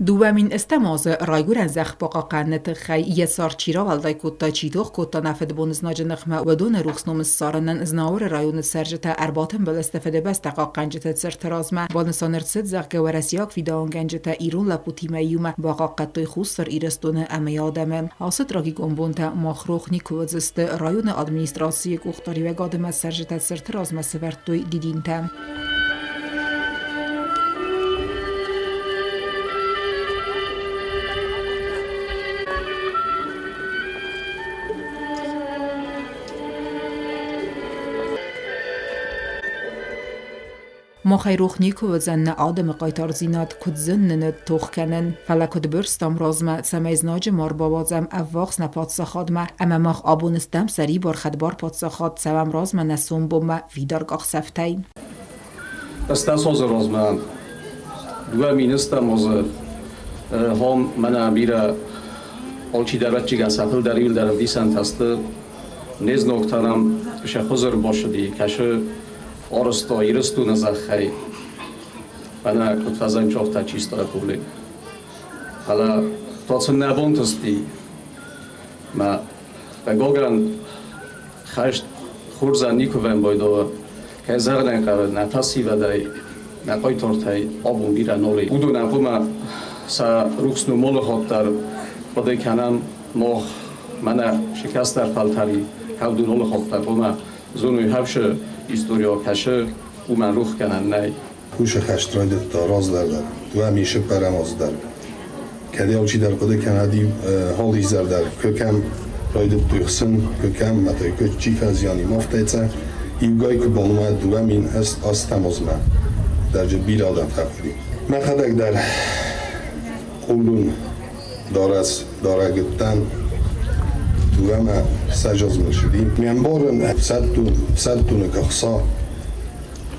2008 азы Райгуырӕн зӕхх бахъахъхъӕныны тыххӕй йӕ цард чи рауӕлдай кодта, чи тох кодта нӕ фыдбоны знаджы ныхмӕ, уыдоны рухс ном ссарынӕн Знауыры районы цӕрджытӕ ӕрбатымбыл сты Фыдыбӕстӕ хъахъхъӕнджыты цырты размӕ. Банысан ӕрцыд, зӕгъгӕ, уӕрӕсейаг фидауынгӕнджытӕ ирон лӕппутимӕ иумӕ бахъахъхъӕдтой Хуссар Ирыстоны ӕмӕ йӕ адӕмы. Ацы трагикон бонтӕ мах рох никуы уыдзысты. Районы администрацийы къухдариуӕгадимӕ цӕрджытӕ цырты размӕ сӕвӕрдтой дидинтӕ. Махӕй рох никуы уыдзӕн нӕ адӕмы хъайтардзинад, куыд зын нын уыд тох кӕнын, фӕлӕ куыд бырстам размӕ, цӕмӕй знаджы ма рбауадзӕм ӕввахс нӕ паддзахадмӕ, ӕмӕ мах абон стӕм сӕрибар хӕдбар паддзахад, цӕуӕм размӕ нӕ сомбонмӕ фидар къахдзӕфтӕй. Ӕстӕсозы размӕ дыууӕ министр азы хом мӕнӕ бирӕ алчидӕр ӕвӕццӕгӕн сӕ фылдӕр иуылдӕр ӕвдисӕнтӕ сты. Не знӕгтӕ нӕм сӕ хуыз ӕрбацыди, кӕсы арӕзта Ирыстоны зӕххӕй, ӕнӕ куыд фӕзӕнчохтӕ чистая публик. Фӕлӕ та сын нӕ бантысти. Мӕ хъыгагӕн, хӕст хорзӕн никуы вӕмбайдауа. Кӕй зӕгъын ӕй хъӕуы, нӕ фӕсивӕдӕй, нӕ хъайтартӕй абон бирӕ нал и. Уыдонӕн хъуамӕ сӕ рухс ном алы хатт дӕр хъуыды кӕнӕм мах, мӕнӕ сӕ кӕстӕр фӕлтӕри, кӕвдон алы хатт дӕр хъуамӕ зоной хӕфсы историа кӕсы, уымӕн рух кӕнӕн нӕй. Кусы хӕст райдыдта раздӕр дӕр, дыууӕ сыппӕрӕм аз дӕр. Кӕд алчидӕр хъуыды кӕнӕд холизӕр дӕр, куы кӕм райдыдтой хсын, куы кӕм, мӕтӕй куы чи фӕзиани мафтӕйцӕ, иугай куы банымайӕд 2008 азмӕ дӕр бирӕ адӕм фӕхъуыди. Мӕхӕдӕг дӕр къулун дарӕс дарӕг уыдтӕн, дыууӕмӕ сӕджазмӕ сыди. Ме мбарын ӕфсӕддоны кӕхца,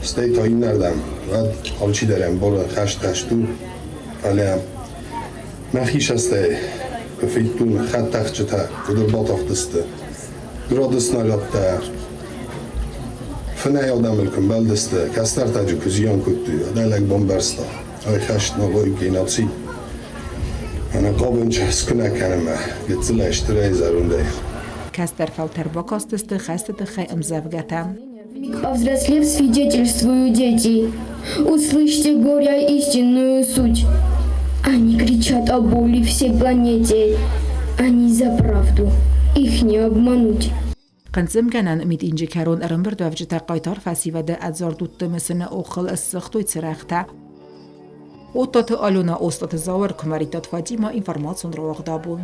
стӕй та иннӕрдӕм, уӕд алчидӕр ӕмбары хӕст хӕст у, фӕлӕ мӕхи састӕй куы федтон хӕдтӕхджытӕ куыд ӕрбатахтысты, грады снарядтӕ фынӕй адӕмыл куы мбӕлдысты, кӕстӕртӕджы куы зиан кодтой, уӕд лӕг бамбӕрста, ай хӕст ногой геноцид. Ӕнӕхъӕбынчы скуынӕг кӕнынмӕ гыццылӕй стырӕй зӕрондӕй. Кӕстӕр фӕлтӕр бакастысты хӕсты тыххӕй ӕмдзӕвгӕтӕ. Повзрослев, свидетельствую, дети, услышьте горя истинную суть. Они кричат о боли всей планете, они за правду, их не обмануть. Хъынцъымгӕнӕн митинджы кӕрон ӕрӕмбырдуӕвджытӕ хъайтар фӕсивӕды ӕдзард удты мысыны охыл ссыгътой цырӕгътӕ. Оттаты Алена, Остъаты Зауыр, Куымӕридтаты Фатимӕ, информацион рауагъд абон.